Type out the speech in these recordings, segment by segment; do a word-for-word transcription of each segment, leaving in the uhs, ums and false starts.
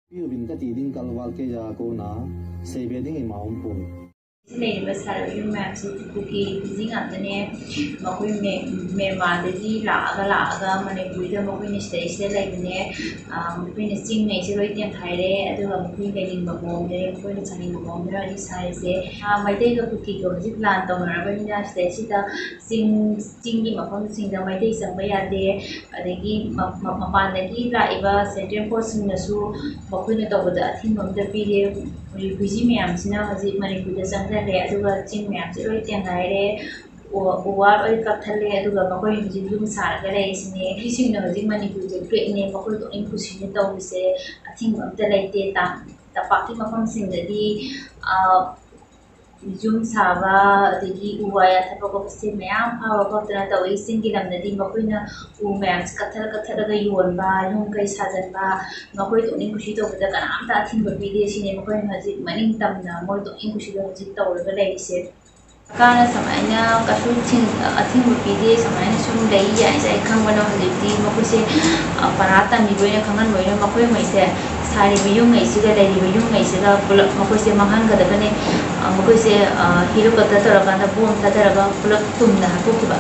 ꯄꯤꯌꯨꯕꯤꯟ ꯀꯇꯤꯗꯤꯡ ꯀꯜꯋꯥꯜ ꯀꯦꯌꯥ ꯀꯣꯅ ꯁꯦꯕꯦꯗꯤꯡ ꯏꯃꯥꯎꯝ ꯄꯨꯜ꯫ ꯂꯩꯔꯤꯕ ꯁꯥꯔ ꯌꯨꯝ ꯃꯌꯥꯝꯁꯤ ꯀꯨꯀꯤ ꯔꯤꯐ꯭ꯌꯨꯖꯤ ꯉꯥꯛꯇꯅꯦ꯫ ꯃꯈꯣꯏ ꯃꯦ- ꯃꯦꯟꯃꯥꯔꯗꯒꯤ ꯂꯥꯛꯑꯒ ꯂꯥꯛꯑꯒ ꯃꯅꯤꯄꯨꯔꯗ ꯃꯈꯣꯏꯅ ꯁꯤꯗꯩꯁꯤꯗ ꯂꯩꯕꯅꯦ꯫ ꯑꯥ, ꯃꯈꯣꯏꯅ ꯆꯤꯡꯉꯩꯁꯦ ꯂꯣꯏ ꯇꯦꯟꯈꯥꯏꯔꯦ꯫ ꯑꯗꯨꯒ ꯃꯈꯣꯏ ꯂꯩꯅꯤꯡꯕ ꯃꯑꯣꯡꯗ, ꯃꯈꯣꯏꯅ ꯁꯥꯅꯤꯡꯕ ꯃꯑꯣꯡꯗ ꯍꯧꯖꯤꯛ ꯁꯥꯔꯤꯁꯦ꯫ ꯑꯥ, ꯃꯩꯇꯩꯒ ꯀꯨꯀꯤꯒ ꯍꯧꯖꯤꯛ ꯂꯥꯟ ꯇꯧꯅꯔꯕꯅꯤꯅ ꯁꯤꯗꯩꯁꯤꯗ ꯆꯤꯡ ꯆꯤꯡꯒꯤ ꯃꯐꯝꯁꯤꯡꯗ ꯃꯩꯇꯩ ꯆꯪꯕ ꯌꯥꯗꯦ꯫ ꯑꯗꯒꯤ ꯃ- ꯃ- ꯃꯄꯥꯟꯗꯒꯤ ꯂꯥꯛꯏꯕ ꯁꯦꯟꯇ꯭ꯔꯦꯜ ꯐꯣꯔꯁꯁꯤꯡꯅꯁꯨ ꯃꯈꯣꯏꯅ ꯇꯧꯕꯗ ꯑꯊꯤꯡꯕ ꯑꯝꯇ ꯄꯤꯗꯦ꯫ ꯔꯤꯐ꯭ꯌꯨꯖꯤ ꯃꯌꯥꯝꯁꯤꯅ ꯍꯧꯖꯤꯛ ꯃꯅꯤꯄꯨꯔꯗ ꯆꯪꯁꯤꯜꯂꯦ, ꯑꯗꯨꯒ ꯆꯤꯡ ꯃꯌꯥꯝꯁꯦ ꯂꯣꯏ ꯇꯦꯟꯈꯥꯏꯔꯦ, ꯎ- ꯎ ꯋꯥ ꯂꯣꯏ ꯀꯛꯊꯠꯂꯦ, ꯑꯗꯨꯒ ꯃꯈꯣꯏ ꯍꯧꯖꯤꯛ ꯌꯨꯝ ꯁꯥꯔꯒ ꯂꯩꯔꯤꯁꯤꯅꯦ꯫ ꯃꯤꯁꯤꯡꯅ ꯍꯧꯖꯤꯛ ꯃꯅꯤꯄꯨꯔꯁꯦ ꯕ꯭ꯂꯦꯛꯅꯦ, ꯃꯈꯣꯏ ꯂꯣꯏ ꯀꯨꯁꯤꯅ ꯇꯧꯔꯤꯁꯦ, ꯑꯊꯤꯡꯕ ꯑꯝꯇ ꯂꯩꯇꯦ꯫ ꯇꯥ- ꯇꯝꯄꯥꯛꯀꯤ ꯃꯐꯝꯁꯤꯡꯗꯗꯤ, ꯑ, ꯌꯨꯝ ꯁꯥꯕ, ꯑꯗꯒꯤ ꯎ ꯋꯥ ꯌꯥꯟꯊꯠꯄ ꯈꯣꯠꯄꯁꯦ ꯃꯌꯥꯝ ꯐꯕ ꯈꯣꯠꯇꯅ ꯇꯧꯏ꯫ ꯆꯤꯡꯒꯤ ꯂꯝꯗꯗꯤ ꯃꯈꯣꯏꯅ ꯎ ꯃꯌꯥꯝꯁꯦ ꯀꯛꯊꯠ ꯀꯛꯊꯠꯂꯒ ꯌꯣꯟꯕ, ꯌꯨꯝ ꯀꯩ ꯁꯥꯖꯟꯕ, ꯃꯈꯣꯏ ꯇꯧꯅꯤꯡ ꯀꯨꯁꯤ ꯇꯧꯕꯗ ꯀꯅꯥꯝꯇ ꯑꯊꯤꯡꯕ ꯄꯤꯗꯦ꯫ ꯁꯤꯅꯤ ꯃꯈꯣꯏꯅ ꯍꯧꯖꯤꯛ ꯃꯅꯤꯡ ꯇꯝꯅ ꯃꯣꯏ ꯇꯧꯅꯤꯡ ꯀꯨꯁꯤꯗ ꯍꯧꯖꯤꯛ ꯇꯧꯔꯒ ꯂꯩꯔꯤꯁꯦ꯫ ꯁꯔꯀꯥꯔꯅ ꯁꯨꯃꯥꯏꯅ ꯀꯩꯁꯨ ꯊꯤꯡ- ꯑꯊꯤꯡꯕ ꯄꯤꯗꯦ, ꯁꯨꯃꯥꯏꯅ ꯁꯨꯝ ꯂꯩ ꯍꯥꯏꯁꯦ ꯑꯩ ꯈꯪꯕꯅ ꯍꯧꯖꯤꯛꯇꯤ ꯃꯈꯣꯏꯁꯦ, ꯑ, ꯄꯔꯥ ꯇꯝꯕꯤꯕ ꯑꯣꯏꯅ ꯈꯪꯍꯟꯕ ꯑꯣꯏꯅ ꯃꯈꯣꯏꯉꯩꯁꯦ ꯁꯥꯔꯤꯕ ꯌꯨꯝꯉꯩꯁꯤꯒ ꯂꯩꯔꯤꯕ ꯌꯨꯝꯉꯩꯁꯤꯒ ꯄꯨꯂꯞ ꯃꯈꯣꯏꯁꯦ ꯃꯥꯡꯍꯟꯒꯗꯕꯅꯦ꯫ ꯑ, ꯃꯈꯣꯏꯁꯦ, ꯑ, ꯍꯦꯂꯤꯀꯣꯞꯇꯔ ꯇꯧꯔꯀꯥꯟꯗ ꯕꯣꯝ ꯊꯥꯗꯔꯒ ꯄꯨꯂꯞ ꯇꯨꯝꯅ ꯍꯥꯠꯇꯣꯛꯈꯤꯕ꯫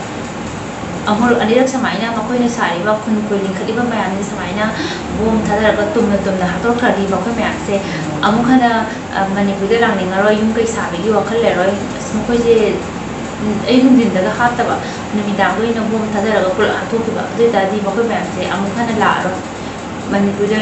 ꯑꯃꯨꯔꯛ ꯑꯅꯤꯔꯛ ꯁꯨꯃꯥꯏꯅ ꯃꯈꯣꯏꯅ ꯁꯥꯔꯤꯕ ꯈꯨꯟ ꯈꯣꯏ ꯂꯤꯡꯈꯠꯂꯤꯕ ꯃꯌꯥꯝꯁꯦ ꯁꯨꯃꯥꯏꯅ ꯕꯣꯝ ꯊꯥꯗꯔꯒ ꯇꯨꯝꯅ ꯇꯨꯝꯅ ꯍꯥꯠꯇꯣꯛꯈ꯭ꯔꯗꯤ ꯃꯈꯣꯏ ꯃꯌꯥꯝꯁꯦ ꯑꯃꯨꯛ ꯍꯟꯅ, ꯑ, ꯃꯅꯤꯄꯨꯔꯗ ꯂꯥꯛꯅꯤꯡꯉꯔꯣꯏ, ꯌꯨꯝ ꯀꯩ ꯁꯥꯕꯒꯤ ꯋꯥꯈꯜ ꯂꯩꯔꯣꯏ꯫ ꯑꯁ, ꯃꯈꯣꯏꯁꯦ, ꯎꯝ, ꯑꯌꯨꯛ ꯅꯨꯡꯊꯤꯟꯗꯒ ꯍꯥꯠꯇꯕ, ꯅꯨꯃꯤꯗꯥꯡꯗ ꯑꯣꯏꯅ ꯕꯣꯝ ꯊꯥꯗꯔꯒ ꯄꯨꯂꯞ ꯍꯥꯠꯇꯣꯛꯈꯤꯕ꯫ ꯑꯗꯨ ꯑꯣꯏ ꯇꯥꯔꯗꯤ ꯃꯈꯣꯏ ꯃꯌꯥꯝꯁꯦ ꯑꯃꯨꯛ ꯍꯟꯅ ꯂꯥꯛꯑꯔꯣꯏ꯫ ꯃꯅꯤꯄꯨꯔꯗ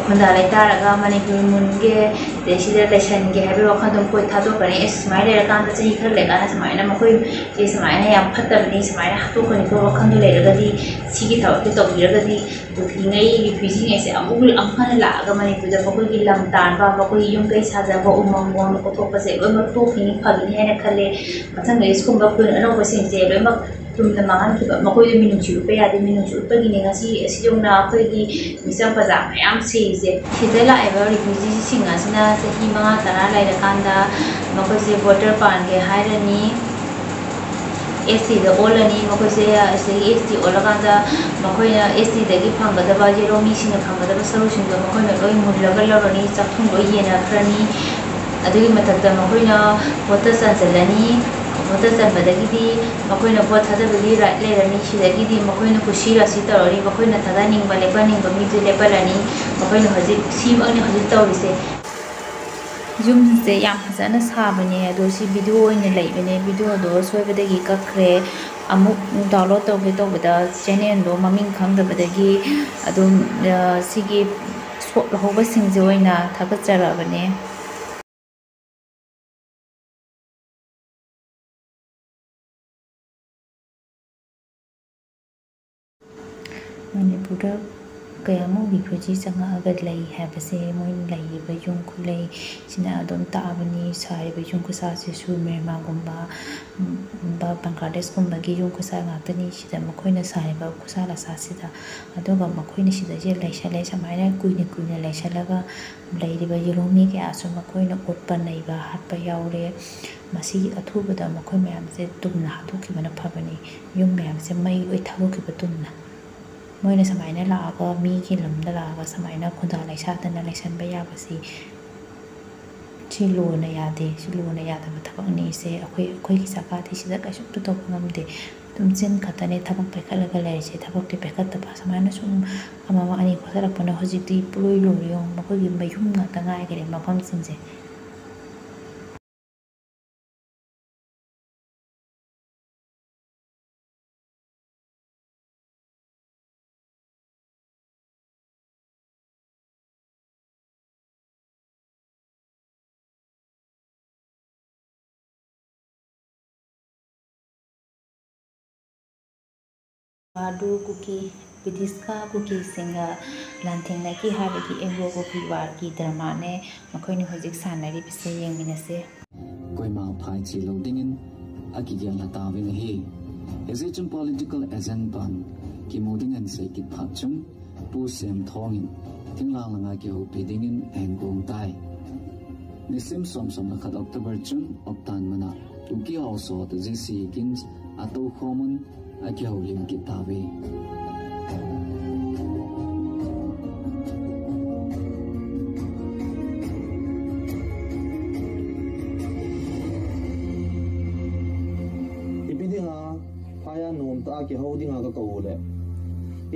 ꯈꯨꯟꯗꯥ ꯂꯩꯇꯥꯔꯒ ꯃꯅꯤꯄꯨꯔ ꯃꯨꯟꯒꯦ, ꯑꯗꯩ ꯁꯤꯗ ꯂꯩꯁꯟꯒꯦ ꯍꯥꯏꯕꯒꯤ ꯋꯥꯈꯜꯗꯣ ꯃꯈꯣꯏ ꯊꯥꯗꯣꯛꯈ꯭ꯔꯅꯤ꯫ ꯑꯦꯁ, ꯁꯨꯃꯥꯏꯅ ꯂꯩꯔꯀꯥꯟꯗ ꯆꯍꯤ ꯈꯔ ꯂꯩꯔꯀꯥꯟꯗ ꯁꯨꯃꯥꯏꯅ ꯃꯈꯣꯏꯁꯦ ꯁꯨꯃꯥꯏꯅ ꯌꯥꯝ ꯐꯠꯇꯕꯅꯤ, ꯁꯨꯃꯥꯏꯅ ꯍꯥꯠꯇꯣꯛꯀꯅꯤꯀꯣ ꯋꯥꯈꯜꯗꯣ ꯂꯩꯔꯒꯗꯤ, ꯁꯤꯒꯤ ꯊꯕꯛꯁꯦ ꯇꯧꯕꯤꯔꯒꯗꯤ ꯀꯨꯀꯤꯉꯩ, ꯔꯤꯐ꯭ꯌꯨꯖꯤꯉꯩꯁꯦ ꯑꯃꯨꯛ ꯑꯃꯨꯛ ꯍꯟꯅ ꯂꯥꯛꯑꯒ ꯃꯅꯤꯄꯨꯔꯗ ꯃꯈꯣꯏꯒꯤ ꯂꯝ ꯇꯥꯟꯕ, ꯃꯈꯣꯏꯒꯤ ꯌꯨꯝ ꯀꯩ ꯁꯥꯖꯕ, ꯎꯃꯪ ꯋꯥꯃꯪ ꯀꯣꯛꯊꯣꯛꯄꯁꯦ ꯂꯣꯏꯅꯃꯛ ꯇꯣꯛꯈꯤꯅꯤ, ꯐꯒꯅꯤ ꯍꯥꯏꯅ ꯈꯜꯂꯦ꯫ ꯃꯊꯪꯗꯒꯤ ꯁꯤꯒꯨꯝꯕ ꯈꯨꯟ ꯑꯅꯧꯕꯁꯤꯡꯁꯦ ꯂꯣꯏꯅꯃꯛ ꯇꯨꯝꯅ ꯃꯥꯡꯍꯟꯈꯤꯕ, ꯃꯈꯣꯏꯗ ꯃꯤꯅꯨꯡꯁꯤ ꯎꯠꯄ ꯌꯥꯗꯦ꯫ ꯃꯤꯅꯨꯡꯁꯤ ꯎꯠꯄꯒꯤꯅꯤ ꯉꯁꯤ ꯑꯁꯤ ꯌꯧꯅ ꯑꯩꯈꯣꯏꯒꯤ ꯃꯤꯆꯝ ꯄ꯭ꯔꯖꯥ ꯃꯌꯥꯝ ꯁꯤꯔꯤꯁꯦ꯫ ꯁꯤꯗ ꯂꯥꯛꯏꯕ ꯔꯤꯐ꯭ꯌꯨꯖꯤꯁꯤꯡ ꯑꯁꯤꯅ ꯆꯍꯤ ꯃꯉꯥ ꯇꯔꯥ ꯂꯩꯔꯀꯥꯟꯗ ꯃꯈꯣꯏꯁꯦ ꯕꯣꯔꯗꯔ ꯄꯥꯟꯒꯦ ꯍꯥꯏꯔꯅꯤ꯫ ꯑꯦꯁ ꯇꯤꯗ ꯑꯣꯜꯂꯅꯤ꯫ ꯃꯈꯣꯏꯁꯦ ꯑꯁꯤꯗꯒꯤ ꯑꯦꯁ ꯇꯤ ꯑꯣꯜꯂꯀꯥꯟꯗ ꯃꯈꯣꯏꯅ ꯑꯦꯁ ꯇꯤꯗꯒꯤ ꯐꯪꯒꯗꯕ, ꯌꯦꯜꯂꯣ ꯃꯤꯁꯤꯡꯅ ꯐꯪꯒꯗꯕ ꯁꯔꯨꯛꯁꯤꯡꯗꯣ ꯃꯈꯣꯏꯅ ꯂꯣꯏ ꯃꯨꯜꯂꯒ ꯂꯧꯔꯅꯤ, ꯆꯥꯛꯊꯨꯡ ꯂꯣꯏ ꯌꯦꯟꯅꯈ꯭ꯔꯅꯤ꯫ ꯑꯗꯨꯒꯤ ꯃꯊꯛꯇ ꯃꯈꯣꯏꯅ ꯚꯣꯠꯇ ꯆꯟꯁꯤꯜꯂꯅꯤ꯫ ꯚꯣꯠꯇ ꯆꯟꯕꯗꯒꯤꯗꯤ ꯃꯈꯣꯏꯅ ꯚꯣꯠ ꯊꯥꯗꯕꯒꯤ ꯔꯥꯏꯠ ꯂꯩꯔꯅꯤ꯫ ꯁꯤꯗꯒꯤꯗꯤ ꯃꯈꯣꯏꯅ ꯀꯨꯁꯤ ꯔꯥꯁꯤ ꯇꯧꯔꯅꯤ, ꯃꯈꯣꯏꯅ ꯊꯥꯗꯅꯤꯡꯕ ꯂꯦꯞꯍꯟꯅꯤꯡꯕ ꯃꯤꯗꯨ ꯂꯦꯞꯍꯜꯂꯅꯤ꯫ ꯃꯈꯣꯏꯅ ꯍꯧꯖꯤꯛ, ꯁꯤꯃꯛꯅꯤ ꯍꯧꯖꯤꯛ ꯇꯧꯔꯤꯁꯦ꯫ ꯌꯨꯝꯁꯦ ꯌꯥꯝ ꯐꯖꯅ ꯁꯥꯕꯅꯦ, ꯑꯗꯣ ꯁꯤ ꯚꯤꯗꯤꯑꯣ ꯑꯣꯏꯅ ꯂꯩꯕꯅꯦ, ꯚꯤꯗꯤꯑꯣꯗꯣ ꯁꯣꯏꯕꯗꯒꯤ ꯀꯛꯈ꯭ꯔꯦ꯫ ꯑꯃꯨꯛ ꯗꯥꯎꯟꯂꯣꯗ ꯇꯧꯒꯦ ꯇꯧꯕꯗ ꯆꯦꯅꯦꯜꯗꯣ ꯃꯃꯤꯡ ꯈꯪꯗꯕꯗꯒꯤ ꯑꯗꯨꯝ, ꯑ, ꯁꯤꯒꯤ ꯁꯣꯠ ꯂꯧꯍꯧꯕꯁꯤꯡꯁꯦ ꯑꯣꯏꯅ ꯊꯥꯒꯠꯆꯔꯕꯅꯦ꯫ ꯃꯅꯤꯄꯨꯔꯗ ꯀꯌꯥꯃꯨꯛ ꯔꯤꯐ꯭ꯌꯨꯖꯤ ꯆꯪꯉꯛꯑꯒ ꯂꯩ ꯍꯥꯏꯕꯁꯦ ꯃꯣꯏꯅ ꯂꯩꯔꯤꯕ ꯌꯨꯝ ꯈꯨꯂꯩꯁꯤꯅ ꯑꯗꯨꯝ ꯇꯥꯛꯑꯕꯅꯤ꯫ ꯁꯥꯔꯤꯕ ꯌꯨꯝ ꯈꯨꯁꯥꯁꯤꯁꯨ ꯃ꯭ꯌꯥꯟꯃꯥꯔꯒꯨꯝꯕ, ꯎꯝ, ꯕꯪꯒ꯭ꯂꯥꯗꯦꯁꯀꯨꯝꯕꯒꯤ ꯌꯨꯝ ꯈꯨꯁꯥ ꯉꯥꯛꯇꯅꯤ ꯁꯤꯗ ꯃꯈꯣꯏꯅ ꯁꯥꯔꯤꯕ ꯈꯨꯁꯥ ꯂꯛꯁꯥꯁꯤꯗ꯫ ꯑꯗꯨꯒ ꯃꯈꯣꯏꯅ ꯁꯤꯗꯩꯁꯤꯗ ꯂꯩꯁꯜꯂꯦ, ꯁꯨꯃꯥꯏꯅ ꯀꯨꯏꯅ ꯀꯨꯏꯅ ꯂꯩꯁꯜꯂꯒ ꯂꯩꯔꯤꯕ ꯌꯦꯜꯍꯧꯃꯤ ꯀꯌꯥꯁꯨ ꯃꯈꯣꯏꯅ ꯑꯣꯠꯄ ꯅꯩꯕ ꯍꯥꯠꯄ ꯌꯥꯎꯔꯦ꯫ ꯃꯁꯤꯒꯤ ꯑꯊꯨꯕꯗ ꯃꯈꯣꯏ ꯃꯌꯥꯝꯁꯦ ꯇꯨꯝꯅ ꯍꯥꯠꯇꯣꯛꯈꯤꯕꯅ ꯐꯕꯅꯤ꯫ ꯌꯨꯝ ꯃꯌꯥꯝꯁꯦ ꯃꯩ ꯂꯣꯏ ꯊꯥꯗꯣꯛꯈꯤꯕ ꯇꯨꯝꯅ꯫ ꯃꯣꯏꯅ ꯁꯨꯃꯥꯏꯅ ꯂꯥꯛꯑꯒ, ꯃꯤꯒꯤ ꯂꯝꯗ ꯂꯥꯛꯑꯒ ꯁꯨꯃꯥꯏꯅ ꯈꯨꯟꯗꯥ ꯂꯩꯁꯥꯗꯅ ꯂꯩꯁꯟꯕ ꯌꯥꯕꯁꯤ, ꯁꯤ ꯂꯣꯅ ꯌꯥꯗꯦ꯫ ꯁꯤ ꯂꯣꯅ ꯌꯥꯗꯕ ꯊꯕꯛꯅꯤ꯫ ꯁꯦ ꯑꯩꯈꯣꯏ, ꯑꯩꯈꯣꯏꯒꯤ ꯁꯔꯀꯥꯔꯗꯤ ꯁꯤꯗ ꯀꯩꯁꯨꯝꯇ ꯇꯧꯕ ꯉꯝꯗꯦ꯫ ꯑꯗꯨꯝ ꯆꯤꯟ ꯈꯛꯇꯅꯦ ꯊꯕꯛ ꯄꯥꯏꯈꯠꯂꯒ ꯂꯩꯔꯤꯁꯦ꯫ ꯊꯕꯛꯇꯤ ꯄꯥꯏꯈꯠꯇꯕ꯫ ꯁꯨꯃꯥꯏꯅ ꯁꯨꯝ ꯑꯃ ꯑꯃ ꯑꯅꯤ ꯈꯣꯠꯆꯜꯂꯛꯄꯅ ꯍꯧꯖꯤꯛꯇꯤ ꯄꯨꯂꯣꯏ ꯂꯣꯏꯔꯦ꯫ ꯌꯦꯡꯉꯨ, ꯃꯈꯣꯏꯒꯤ ꯃꯌꯨꯝ ꯉꯥꯛꯇ ꯉꯥꯏꯈꯔꯦ ꯃꯐꯝꯁꯤꯡꯁꯦ꯫ ꯃꯥꯗꯨ ꯀꯨꯀꯤ, ꯕ꯭ꯔꯤꯇꯤꯁꯀ ꯀꯨꯀꯤꯁꯤꯡꯒ ꯂꯥꯟꯊꯦꯡꯅꯈꯤ ꯍꯥꯏꯕꯒꯤ ꯑꯦꯡꯒ꯭ꯂꯣ ꯀꯨꯀꯤ ꯋꯥꯔꯒꯤ ꯗ꯭ꯔꯃꯥꯅꯦ ꯃꯈꯣꯏꯅ ꯍꯧꯖꯤꯛ ꯁꯥꯟꯅꯔꯤꯕꯁꯦ꯫ ꯌꯦꯡꯃꯤꯟꯅꯁꯦ꯫ ꯀꯣꯏꯃꯥ ꯐꯥꯏ ꯆꯤ ꯂꯧꯗꯤꯡꯏꯟ ꯑꯀꯤꯒꯦꯜ ꯍꯇꯥꯕꯤꯅ ꯍꯤ꯫ ꯍꯦꯖꯦ ꯆꯨꯝ ꯄꯣꯂꯤꯇꯤꯀꯦꯜ ꯑꯦꯖꯦꯟ ꯄꯥꯟ ꯀꯤꯃꯨꯗꯤꯡ ꯑꯦꯟ ꯁꯦ ꯀꯤꯠ ꯐꯥꯠ ꯆꯨꯝ ꯄꯨ ꯁꯦꯝ ꯊꯣꯡꯏꯟ ꯊꯤꯡꯂꯥꯡ ꯂꯉꯥ ꯀꯤ ꯍꯧ ꯄꯤꯗꯤꯡꯏꯟ ꯑꯦꯟ ꯒꯣꯡ ꯇꯥꯏ꯫ ꯅꯤꯁꯤꯝ ꯁꯣꯝ ꯁꯣꯝ ꯂꯈꯠ ꯑꯣꯛꯇꯣꯕꯔ ꯆꯨꯝ ꯑꯣꯛꯇꯥꯟ ꯃꯅꯥ ꯇꯨꯀꯤ ꯍꯥꯎ ꯁꯣ ꯇꯨ ꯖꯤ ꯁꯤ ꯀꯤꯟ ꯑꯇꯧ ꯈꯣꯃꯟ ꯑꯀꯤꯍꯧ ꯂꯤꯝ ꯀꯤꯇꯥꯕꯤ꯫ ꯏꯄꯤꯗꯤꯉꯥ ꯐꯥꯌꯥ ꯅꯣꯝꯇ ꯑꯀꯤꯍꯧꯗꯤꯉꯥ ꯀꯀꯧꯂꯦ꯫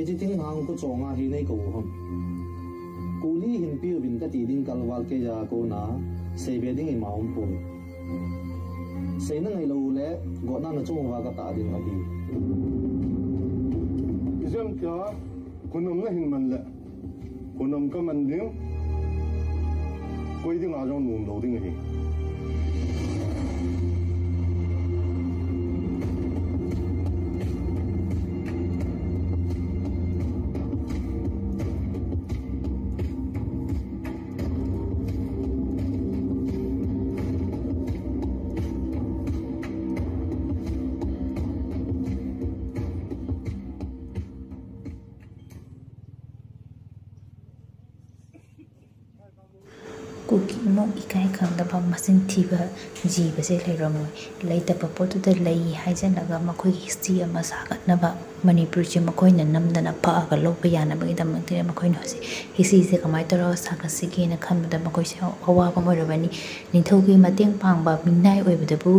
ꯏꯆꯤꯊꯤꯡ ꯍꯥꯡ ꯀꯨꯆꯣꯉꯥ ꯍꯤꯅꯩ ꯀꯧꯍꯝ꯫ ꯀꯨꯂꯤ ꯍꯤꯟ ꯄꯤꯌꯨꯕꯤꯟ ꯀꯇꯤꯗꯤꯡ ꯀꯜꯋꯥꯜ ꯀꯦꯌꯥ ꯀꯣꯅ ꯁꯦꯕꯦꯗꯤꯡ ꯏꯃꯥꯎꯝ ꯄꯣꯏ꯫ ꯁꯦꯅ ꯉꯩ ꯂꯧ ꯂꯦ, ꯒꯣꯠꯅ ꯅ ꯆꯣꯡ ꯋꯥ ꯀ ꯇꯥ ꯗꯤꯡ ꯃꯗꯤ꯫ ꯏꯖꯝ ꯀꯌꯥ ꯈꯨꯅꯝꯅ ꯍꯤꯟꯃꯟ ꯂꯦ, ꯈꯨꯅꯝ ꯀꯃꯟ ꯗꯤꯡ, ꯀꯣꯏ ꯗꯤꯡ ꯑꯥꯖꯧ ꯅꯣꯡ ꯂꯧ ꯗꯤꯡ ꯍꯤ꯫ ꯀꯨꯀꯤ ꯑꯃ ꯏꯀꯥꯏ ꯈꯪꯗꯕ ꯃꯆꯤꯟ ꯊꯤꯕ ꯖꯤꯕꯁꯦ ꯂꯩꯔꯝꯃꯣꯏ꯫ ꯂꯩꯇꯕ ꯄꯣꯠꯇꯨꯗ ꯂꯩ ꯍꯥꯏꯖꯜꯂꯒ ꯃꯈꯣꯏꯒꯤ ꯍꯤꯁꯇ꯭ꯔꯤ ꯑꯃ ꯁꯥꯒꯠꯅꯕ ꯃꯅꯤꯄꯨꯔꯁꯦ ꯃꯈꯣꯏꯅ ꯅꯝꯗꯅ ꯐꯛꯑꯒ ꯂꯧꯕ ꯌꯥꯅꯕꯒꯤꯗꯃꯛꯇ ꯃꯈꯣꯏꯅ ꯍꯧꯖꯤꯛ ꯍꯤꯁꯇ꯭ꯔꯤꯁꯦ ꯀꯃꯥꯏꯅ ꯇꯧꯔꯒ ꯁꯥꯒꯠꯁꯤꯒꯦꯅ ꯈꯟꯕꯗ ꯃꯈꯣꯏꯁꯦ ꯑꯋꯥꯕ ꯑꯃ ꯑꯣꯏꯔꯕꯅꯤ꯫ ꯅꯤꯡꯊꯧꯒꯤ ꯃꯇꯦꯡ ꯄꯥꯡꯕ ꯃꯤꯅꯥꯏ ꯑꯣꯏꯕꯗꯕꯨ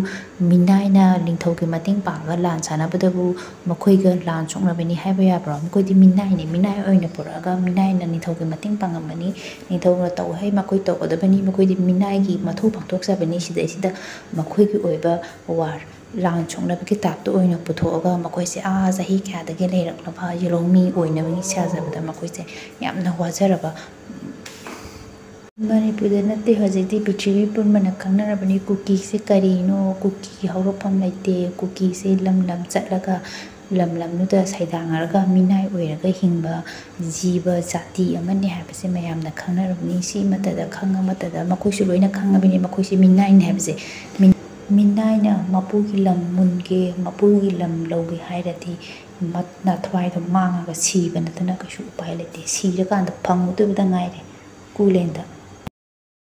ꯃꯤꯅꯥꯏꯅ ꯅꯤꯡꯊꯧꯒꯤ ꯃꯇꯦꯡ ꯄꯥꯡꯉꯒ ꯂꯥꯟ ꯁꯥꯟꯅꯕꯗꯕꯨ ꯃꯈꯣꯏꯒ ꯂꯥꯟ ꯁꯣꯛꯅꯕꯅꯤ ꯍꯥꯏꯕ ꯌꯥꯕ꯭ꯔꯣ? ꯃꯈꯣꯏꯗꯤ ꯃꯤꯅꯥꯏꯅꯤ꯫ ꯃꯤꯅꯥꯏ ꯑꯣꯏꯅ ꯄꯨꯔꯛꯑꯒ ꯃꯤꯅꯥꯏꯅ ꯅꯤꯡꯊꯧꯒꯤ ꯃꯇꯦꯡ ꯄꯥꯡꯉꯝꯕꯅꯤ꯫ ꯅꯤꯡꯊꯧꯅ ꯇꯧ ꯍꯥꯏ ꯃꯈꯣꯏ ꯇꯧꯒꯗꯕꯅꯤ꯫ ꯃꯈꯣꯏꯗꯤ ꯃꯤꯅꯥꯏꯒꯤ ꯃꯊꯧ ꯄꯥꯡꯊꯣꯛꯆꯕꯅꯤ꯫ ꯁꯤꯗꯩꯁꯤꯗ ꯃꯈꯣꯏꯒꯤ ꯑꯣꯏꯕ ꯋꯥꯔ, ꯂꯥꯟ ꯁꯣꯛꯅꯕꯒꯤ ꯇꯥꯏꯞꯇ ꯑꯣꯏꯅ ꯄꯨꯊꯣꯛꯑꯒ ꯃꯈꯣꯏꯁꯦ ꯑꯥ ꯆꯍꯤ ꯀꯌꯥꯗꯒꯤ ꯂꯩꯔꯛꯂꯕ ꯌꯦꯜꯍꯧꯃꯤ ꯑꯣꯏꯅꯕꯒꯤ ꯁꯥꯖꯕꯗ ꯃꯈꯣꯏꯁꯦ ꯌꯥꯝꯅ ꯋꯥꯖꯔꯕ꯫ ꯃꯅꯤꯄꯨꯔꯗ ꯅꯠꯇꯦ, ꯍꯧꯖꯤꯛꯇꯤ ꯄ꯭ꯔꯤꯊꯤꯕꯤ ꯄꯨꯝꯕꯅ ꯈꯪꯅꯔꯕꯅꯤ ꯀꯨꯀꯤꯁꯦ ꯀꯔꯤꯅꯣ꯫ ꯀꯨꯀꯤ ꯍꯧꯔꯛꯐꯝ ꯂꯩꯇꯦ꯫ ꯀꯨꯀꯤꯁꯦ ꯂꯝ ꯂꯝ ꯆꯠꯂꯒ ꯂꯝ ꯂꯝꯗꯨꯗ ꯁꯩꯗꯥꯡꯅꯔꯒ ꯃꯤꯅꯥꯏ ꯑꯣꯏꯔꯒ ꯍꯤꯡꯕ ꯖꯤꯕ ꯖꯥꯇꯤ ꯑꯃꯅꯤ ꯍꯥꯏꯕꯁꯦ ꯃꯌꯥꯝꯅ ꯈꯪꯅꯔꯕꯅꯤ꯫ ꯁꯤ ꯑꯃꯠꯇꯗ ꯈꯪꯉ ꯑꯃꯠꯇꯗ ꯃꯈꯣꯏꯁꯨ ꯂꯣꯏꯅ ꯈꯪꯉꯕꯅꯤ ꯃꯈꯣꯏꯁꯦ ꯃꯤꯅꯥꯏꯅꯤ ꯍꯥꯏꯕꯁꯦ꯫ ꯃꯤ-, ꯃꯤꯅꯥꯏꯅ ꯃꯄꯨꯒꯤ ꯂꯝ ꯃꯨꯟꯒꯦ, ꯃꯄꯨꯒꯤ ꯂꯝ ꯂꯧꯒꯦ ꯍꯥꯏꯔꯗꯤ ꯃꯠ-, ꯅꯊ꯭ꯋꯥꯏꯗꯣ ꯃꯥꯡꯉꯒ ꯁꯤꯕ ꯅꯠꯇꯅ ꯀꯩꯁꯨ ꯎꯄꯥꯏ ꯂꯩꯇꯦ꯫ ꯁꯤꯔꯀꯥꯟꯗ ꯐꯪꯉꯨꯗꯣꯏꯕꯗ ꯉꯥꯏꯔꯦ ꯀꯨꯂꯦꯟꯗ꯫